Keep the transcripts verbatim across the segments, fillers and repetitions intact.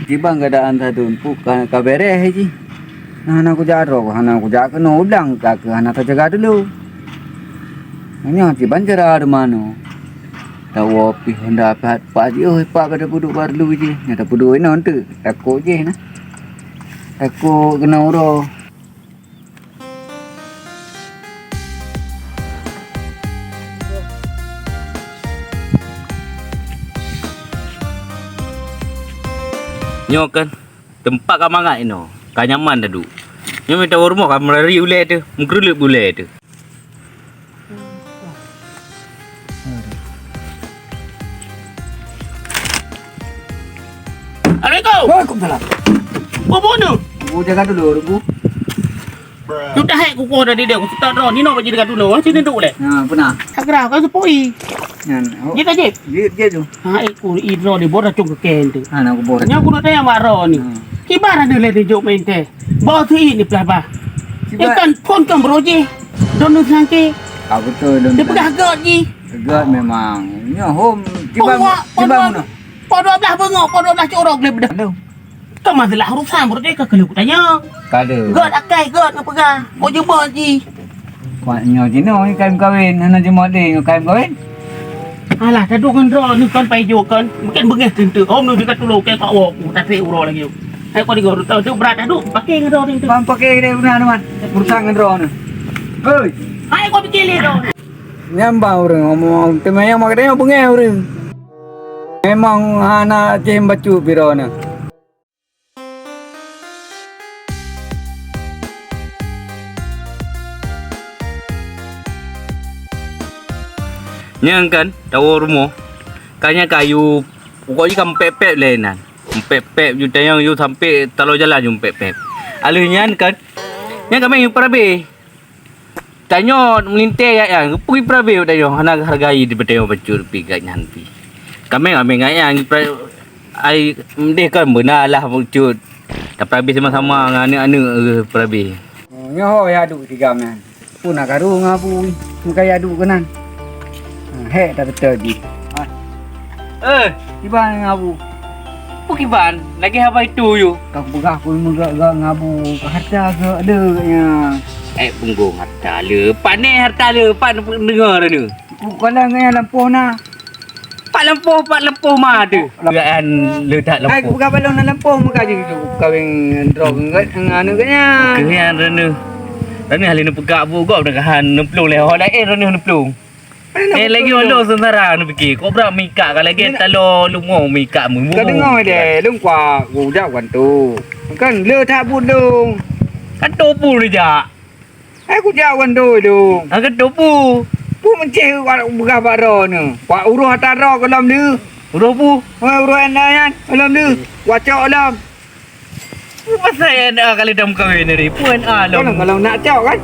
Kiban keadaan sadun, peue ka, ka beres jih. Nah, hana kujak droe, hana kujak keunoe udang, ka keu hana tajaga dulu. Nyoe kiban cara teumanoe. Tawoe pih honda pat, pat jih, oh, pat pada peuduek baru jih. Nyoe tapeuduek inoe teuk, takot jih nah. Takot keunoe uroe. Nyoe kan teumpat ka mangat inoe, ka nyaman taduek. Nyoe mita u rumoh ka meurari ulèe teuh, meukeureuleuk ulèe teuh. Assalamualaikum. Waalaikumsalam. Bubu tu. Bu jaga dulu, Bu. Sudah hai kuku tadi dia, aku tak tahu. Ni nak bagi dekat dulu, sini duduk leh. Ha, pernah. Agra, kau sepoi. Nyan. Oh. Dia tak jep. Dia, dia tu. Ha, eh, ku idro di bor dah cung ke ken tu. Ha, nak ku bor. Nyaku nak tanya mak Ro ni. Hmm. Kibar ada leh di jok main teh. Bawa si ni pelah bah. Kibar. Ikan pun kan beroje. Don tu sangke. Ah, betul, don. Dia pedah gak ji. Gak memang. Nya hom. Kibar, kibar mana? Pukul dua belas bengok, pukul dua belas corok leh bedah. Aduh. Kan masalah urusan, berarti ka keuneuk tanya. Ka ada. Gak akai, gak nak pegang. Mau jemput ji. Kuat nyoe jinoe ni kain kawin, hana jeuet deh nyoe kain kawin. Alah, tadu ngon droe ni kon pai jok kon. Mungkin beungéh teunteu. Om nu dekat tulo ke pak wok, tasek uroe lagi. Hai kau digor tu, tu berat tadu, pakai ngon droe teunteu. Bang pakai deh beuna teman. Urusan ngon droe ni. Hei. Hai kau pikir lé droe. Nyang bang ureueng ngomong, teuma nyang mak katanya beungéh ureueng. Memang hana cem bacut biro na. Nyang kan, tawoe rumoh. Ka nyan kayu, pokok jih ka meupeupép lé nan. Meupeupép ju tanyong ju sampai taloe jalan ju meupeupép. Aleuh nyan kan, nyan ka meupeurabé. Tanyoe meulintèe ayat nyan, geupui peurabé bak tanyoe, hana geuhargai di bak tanyoe bacut pih gobnyan pih. Kamé, kamé ngon ayat nyan, ai, meudeh kon beuna lah bacut. Tapeurabé sama-sama ngon aneuk-aneuk, eh, peurabé. Oh, nyoe ho ya duek tigam nyan. Pun na karu ngon abu, muka ya duek keunan. Ha, hék tapeutôi jih. Ha. Eh, kiban ngon abu? Peue kiban? Lagèe haba itu yue. Ka kupeugah ku meugah-gah ngon abu, ka harta geuh le nyan. Eh, punggong harta le. Pane harta le, pan deungoe le. Ku kalon ngon nyan lampôh na. Pat lampôh, pat lampôh ma teuh. Geuan le that lampôh. Hai, kupeugah balong na lampôh muka jih tu. Kawin droe ngon, ngon aneuk geuh nyan. Keu nyan Reuneuh. Reuneuh le neupeugah bu gob deungon han neuplueng lé ho laén Reuneuh neuplueng. Eh, lagi ulôn seungsara neupiké. Kobra meuikat ka lagèe taloe lumoe meuikat meububu. Ka deungoe deh, lôn kuat kujak wan tu. Kan le that buet lôn. Ka toh bu neujak. Hai kujak wan tu lôn. Ka toh bu. Bu meucéh wak beugah bak droeneuh. Wak uroh ata droe gohlom lé. Uroh bu. Wak uroh anda nyan gohlom lé. Wak cok lom. Peue pasai N A kali dam kawin tadi? Peue N A lom? Kalau, kalau nak cok kan?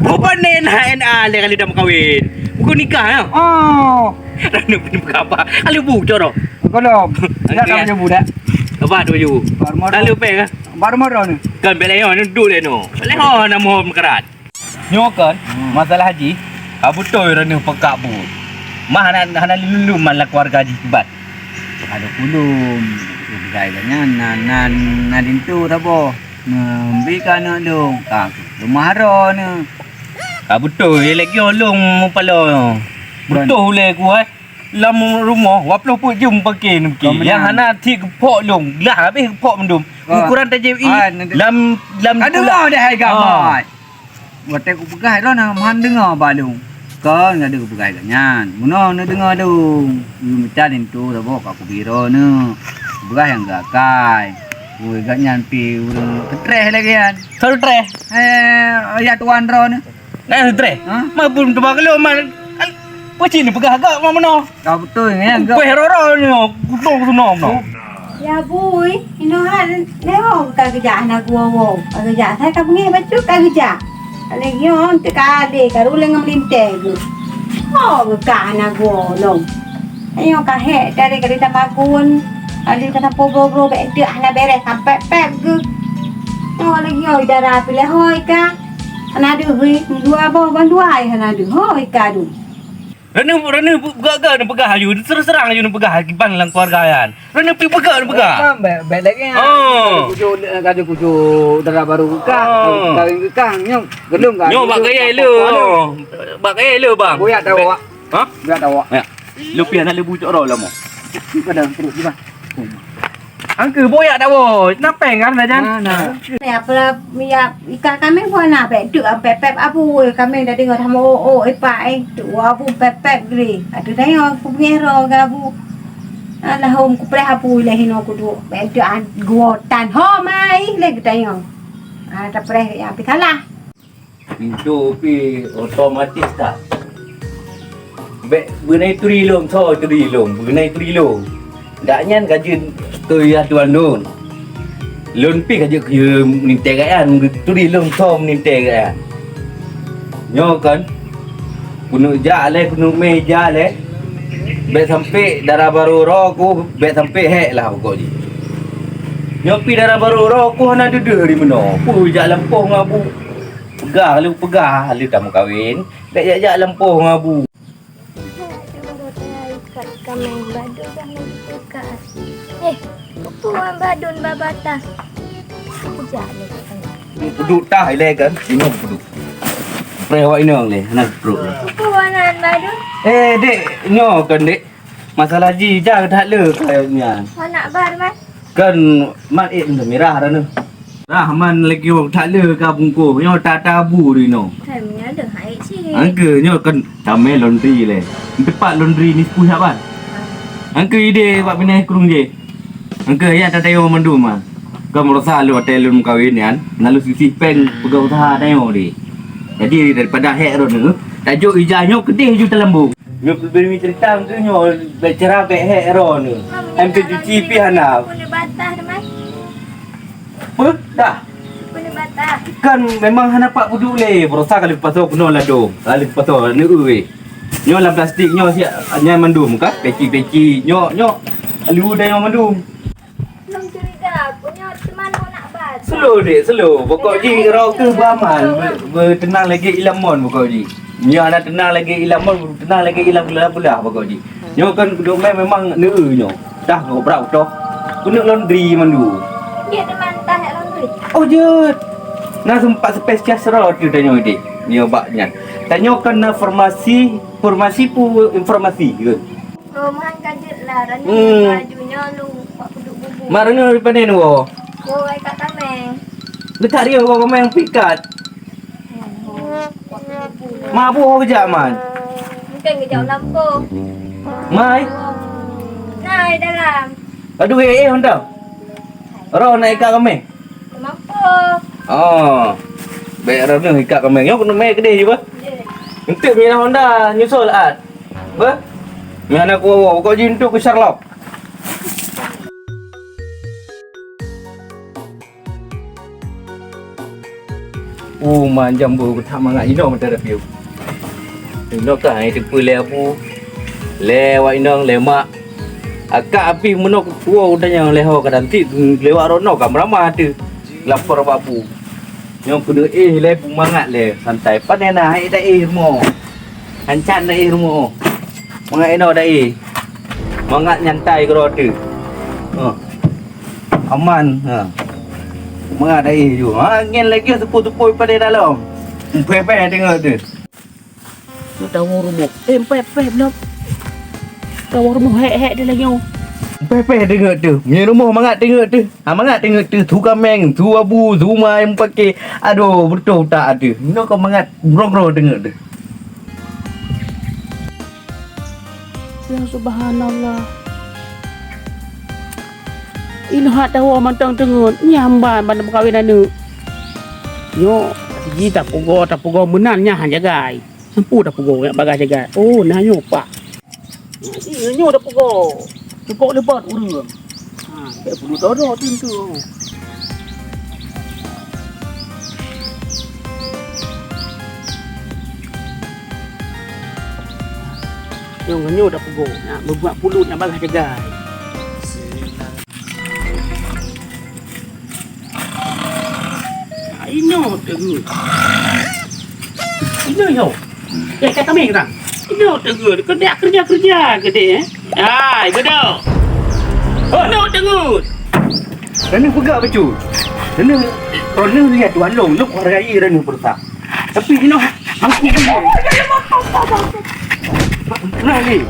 Bukan N A, N A le kali dam kawin. Bukan nikah ya? Oh. Lalu pun buka apa? Kali bu cok dah. Kalau nak sama je budak. Apa tu baju? Baru modal. Lalu pe kan? Baru modal ni. Kan bela yo ni duduk le no. Bela ho nak mohon meukerat. Nyoe kon, hmm, masalah jih, ka beutôi Reuneuh peukak buet. Mah hana, hana lilum man lam keuluwarga jih kiban. Adoe ulôn, peugah lagèe nyan, na, na, na linto saboh. Neubi keu aneuk lôn, ka leumah droeneuh. Ka beutôi lagèe lôn meupaloe. Beutôi ulèe kuat. Lam rumoh, dua ploh peuet jeuem paké neuki. Nyang hana cit geupok lôn, glah habéh geupok mandum. Ukuran tajép i lam, lam. Ka deungoe deh hai gamat. Watèe kupeugah droeneuh han deungoe bak lôn. Kon ka deuh kupeugah lagèe nyan. Meunoe neudeungoe lôn. Yue mita linto saboh ka kubi droeneuh. Kupeugah nyang geuakai. Woi, gobnyan pih ureueng teutreh lagèe nyan. Teutreh? Eh, ya tuan droeneuh. Eh, teutreh. Ha? Ma pun teuba keu lôn, ma. Peucit neupeugah gak ma meunoe. Ka beutôi nyan gak. Kueh roro nyoe, kutong keunoe meunoe. Ya bui, inoe han lehong ka geujak hana geuwoe-woe. Ka geujak sai ka beungéh bacut ka geujak. Lagèe nyoe teuka adé ka ruleng ngon meulintèe geuh. Oh, geukah hana geuwoe lom. Ayo ka hék dari ka ditamah gun. Kali ka sampôh bro-bro bèk deuek hana bèrèh sampé pèp geuh. Nyoe lagèe nyoe dara pih lehoi ka. Hana deuh hui, dua boh bandua ai hana deuh. Hoi ka deuh. Droeneuh, droeneuh peugah-peugah, neupeugah aju, terus terang aju neupeugah kiban lam keluarga nyan. Droeneuh pi peugah neupeugah. Kan, bèk, bèk lagèe nyan. Oh. Kujok, eh, kaju kujok dara barô kah, oh, kawin kah, nyoe gendong kah? Nyoe bak kayèe le. Bak kayèe le, bang. Boyak dah awak. Ha? Boyak dah awak. Ya. Lu pi aneuk leubeh cok roh lama. Pada perut gimana? Angkeu boyak dak woe, napeng kan sajan? Nah, nah. Ya, pula, ya, ikan kami pun nak pek dek, pepep abu, kami dah dengar sama oh, oh, epak, eh, tu abu pepep gri. Atu dah yang aku pengero ke abu. Alah, hom ku preh abu leh hino ku duk. Pek dek an, gua tan ho mai leh kita yang. Ah, tak preh ya, tapi salah. Pintoe pih otomatis that. Bèk beunai turi lôn, soe turi lôn, beunai turi lôn. Dak nyan ka jeuet keu yah tuan lôn. Lôn pih ka jeuet keu meunintèe gobnyan, turi lôn soe meunintèe gobnyan. Nyoe kan, keuneuk jak lé, keuneuk mé jak lé. Bèk sampoe dara barô roh ku, bèk sampoe hék lah pokok jih. Nyoe pih dara barô roh ku hana deudeuh di meunoe. Peue jak lampôh ngon abu. Peugah lé, peugah lé tameukawen, bèk jak-jak lampôh ngon abu. Hai, tu baru teuikat kaméng, badut dah lagi teuikat. Eh, peue wan badun bak batah. Kejak lé katanya. Peuduek tah ilèe kan, inong peuduek. Preh awak inong lé, hana peuduek lé. Peue wan nan badun? Eh, dek, nyoe kan, dek. Masalah jih, jak that le keu nyan. Anak bar, Mat. Kan mat ék mirah dah nyoe. Rahman lagi wong that le ka bungkôh. Nyoe tata bu di nyoe. Hai, meunyo deuh hai cit. Angkeu nyoe kan tamé laundry lé. Teumpat laundry ni sepuluh saban. Angkeu idé bak binèh kurung jih. Angkeu ayat tatayo mandum ah. Kau meurasa lôn watèe lôn meukawen nyan, lalu sisih péng peugah usaha tayo deh. Jadi daripada hék droeneuh, tajok ija nyoe keudeh ju talambong. Nyoe peubri cerita keu nyoe, bèk cara bèk hék droeneuh. Em tu cuci pih hana. Peue? Dah. Kan memang hana pat peuduek lé, berusaha kali pasoe keunoe ladôm, kali pasoe neueu weh. Nyoe lam plastik nyoe siat nyan mandum ka, peci-peci nyoe, nyoe. Alu dah nyoe mandum. Lôn curiga, aku nyoe teuma nak bat. Slow dek, slow. Pokok jih roh keuh beramal, be-, beuteunang lagèe ilamon pokok jih. Nyoe hana teunang lagèe ilamon, teunang lagèe ilam gula-gula pokok jih. Nyoe kan keuneuk mé memang neueu nyoe. Dah keu brat utoh. Keuneuk laundry mandum. Dia teuma entah nak laundry. Oh, jeuet. Na sempat spesial sera tu tanyoe dek. Nyoe bak nyan. Tanyoe kan na formasi, formasi pu informasi ke? Roman ka jeuet lah, Rani. Hmm. Baju nyoe lu buat peuduek bubuk. Mak Rani dari panen wo? Wo, ai kat tameng. Dekat dia wo kameng pikat. Mak bu ho kejak man. Mungkin kejak lampung. Mai. Nai dalam. Aduh eh eh honda. Roh nak ikat kameng. Mampu. Oh. Bèk Rani ikat kameng. Nyoe keuneuk mé keudeh jih bah. Enteuk mina honda nyusul at. Bah. Nyan aku pokok jih enteuk ke Sherlock. Oh, manjam bu, tak mangat inoe mata tapi. Inoe ka hai teupeu lé abu. Lé awak inong, lé mak. Akak api meunoe kutuwo udah nyang lé ho kadang ti lewat rono ka meuramah tu. Lapor bak abu. Nyoe keuneuk éh lé, beumangat lé, santai. Pane na hai daéh rumoh. Hancak daéh rumoh. Mangat inoe daéh. Mangat nyantai keudroe teuh. Ha. Aman. Ha. Mangat daéh ju. Ha, ngen lagèe seupôt-seupôt pada dalam. Pèh-pèh tengok teuh. Nak tawoe rumoh. Eh, pèh-pèh belom. Tawoe rumoh hék-hék teuh lagèe nyoe. Pèh-pèh tengok teuh. Ngen rumoh mangat tengok teuh. Ha, mangat tengok teuh, su kameng, su abu, su mai meupaké. Adoh, beutôi utak teuh. Inoe ka mangat grong-grong tengok teuh. Ya subhanallah. Inoe hak tawoe mantong teungeut, nyamban ban meukawen aneuk. Nyoe, ji tapugoe, tapugoe meunan nyan han jagai. Sampoe tapugoe nyak bagaih jagai. Oh, na nyoe pak. Nyoe dah peugoe. Peugoe lebat ureueng. Ha, bèk puluh dodo tu tu. Nyoe nyoe dah peugoe. Nak beubuat pulut nak bagaih jagai. Inoe teuh. Inoe nyoe. Eh, ka kami kata. Nyoe teungeut, keuneuk keureuja-keureuja keudeh, eh? Hai, beudôh. Oh, nyoe teungeut. Keuneuk peugah bacut. Keuneuk, keuneuk lihat tuan long, lôn hargai keuneuk peurasa. Tapi inoe, aku nah lé.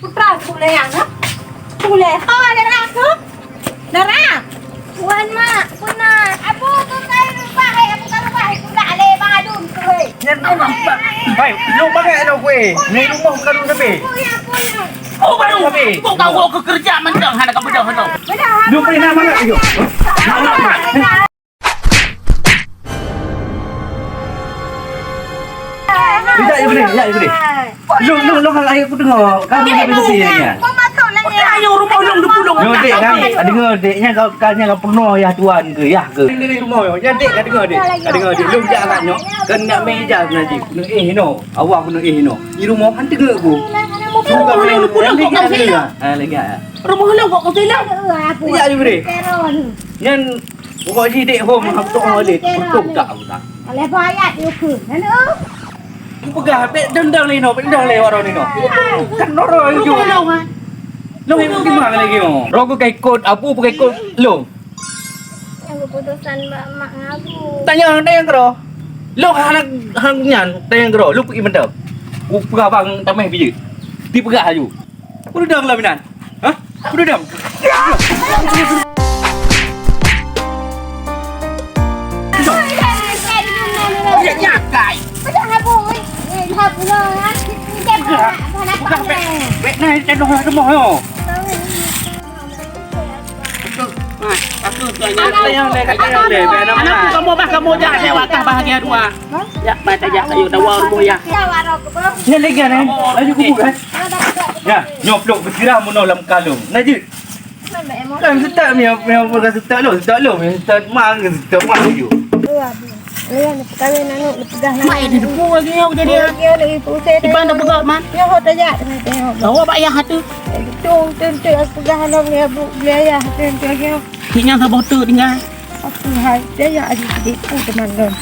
Putra sekolah yang, ha? Sekolah. Oh, ada aku. Dara. Wan, Mak. Puna. Abu, tu kai rumah, hai. Abu, kai rumah, hai. Puna, ale, Bang Adun, tu, hai. Nyan tu, Mak. Hai, lu pakai ada kue. Ni rumah bukan rumah tapi. Punya, punya. Oh, baru. Tapi. Kau kau ke kerja mantap, hana kau bedah, hana. Bedah. Lu pernah mana? Yuk. Tidak, ya boleh, ya boleh. Long, long, long, ayo aku tengok. Kamu ni mesti ya. Ayo rumah long dulu long. Yo dek kan, dengar dek nya kau kan nya kau pernah ya tuan ke ya ke. Ini rumah yo. Ya dek ka dengar dek. Ka dengar dek. Long jak kat nyok. Kan nak meja najib. Kena eh no. Awak kena eh no. Di rumah kan tengok aku. Suka main. Ah, lagi ah. Rumah long kok kau bilang? Ya, ya boleh. Nyan pokok jih dek hom hap tok hom dek. Betul tak aku tak? Oleh bayat yuk. Lalu Peugah, bèk dendang lé inoe, bèk dendang lé waroe inoe. Kan noro ju. Long yang terima lagi oh. Roh ku ka ikot, abu pun ka ikot long. Yang keputusan bak mak ngabu. Tanya, tanya kero. Long hana hang nyan, tanya kero. Lu pergi mantap. Ku peugah bang tameh biji. Ti peugah aju. Peududang lah minan. Hah? Peududang. Peugah bèk, bèk na teudoh rumoh yo. Anak kamu bah kamu jak lewat tah bahagia dua. Ya, mata jak kayu tawa rumoh ya. Ni lagi ni. Ayo kubu kan. Ya, nyoplok bersirah meunoe lam kalung. Najib. Kan setak ni, apa yang apa setak lo, setak lo, setak mang, setak mang je. Ayo, ni perkara nak nak pegang. Mak ada debu lagi yang jadi. Dia lagi pusing. Iban dah pegang, Man. Ya, hot aja. Bawa bak ayah tu. Tung, tung, tung, aku pegang alam ni, abu, beli ayah, tung, tung, tung. Ni yang sabar tu tinggal. Aku hai, dia ya ada sedikit teman kan.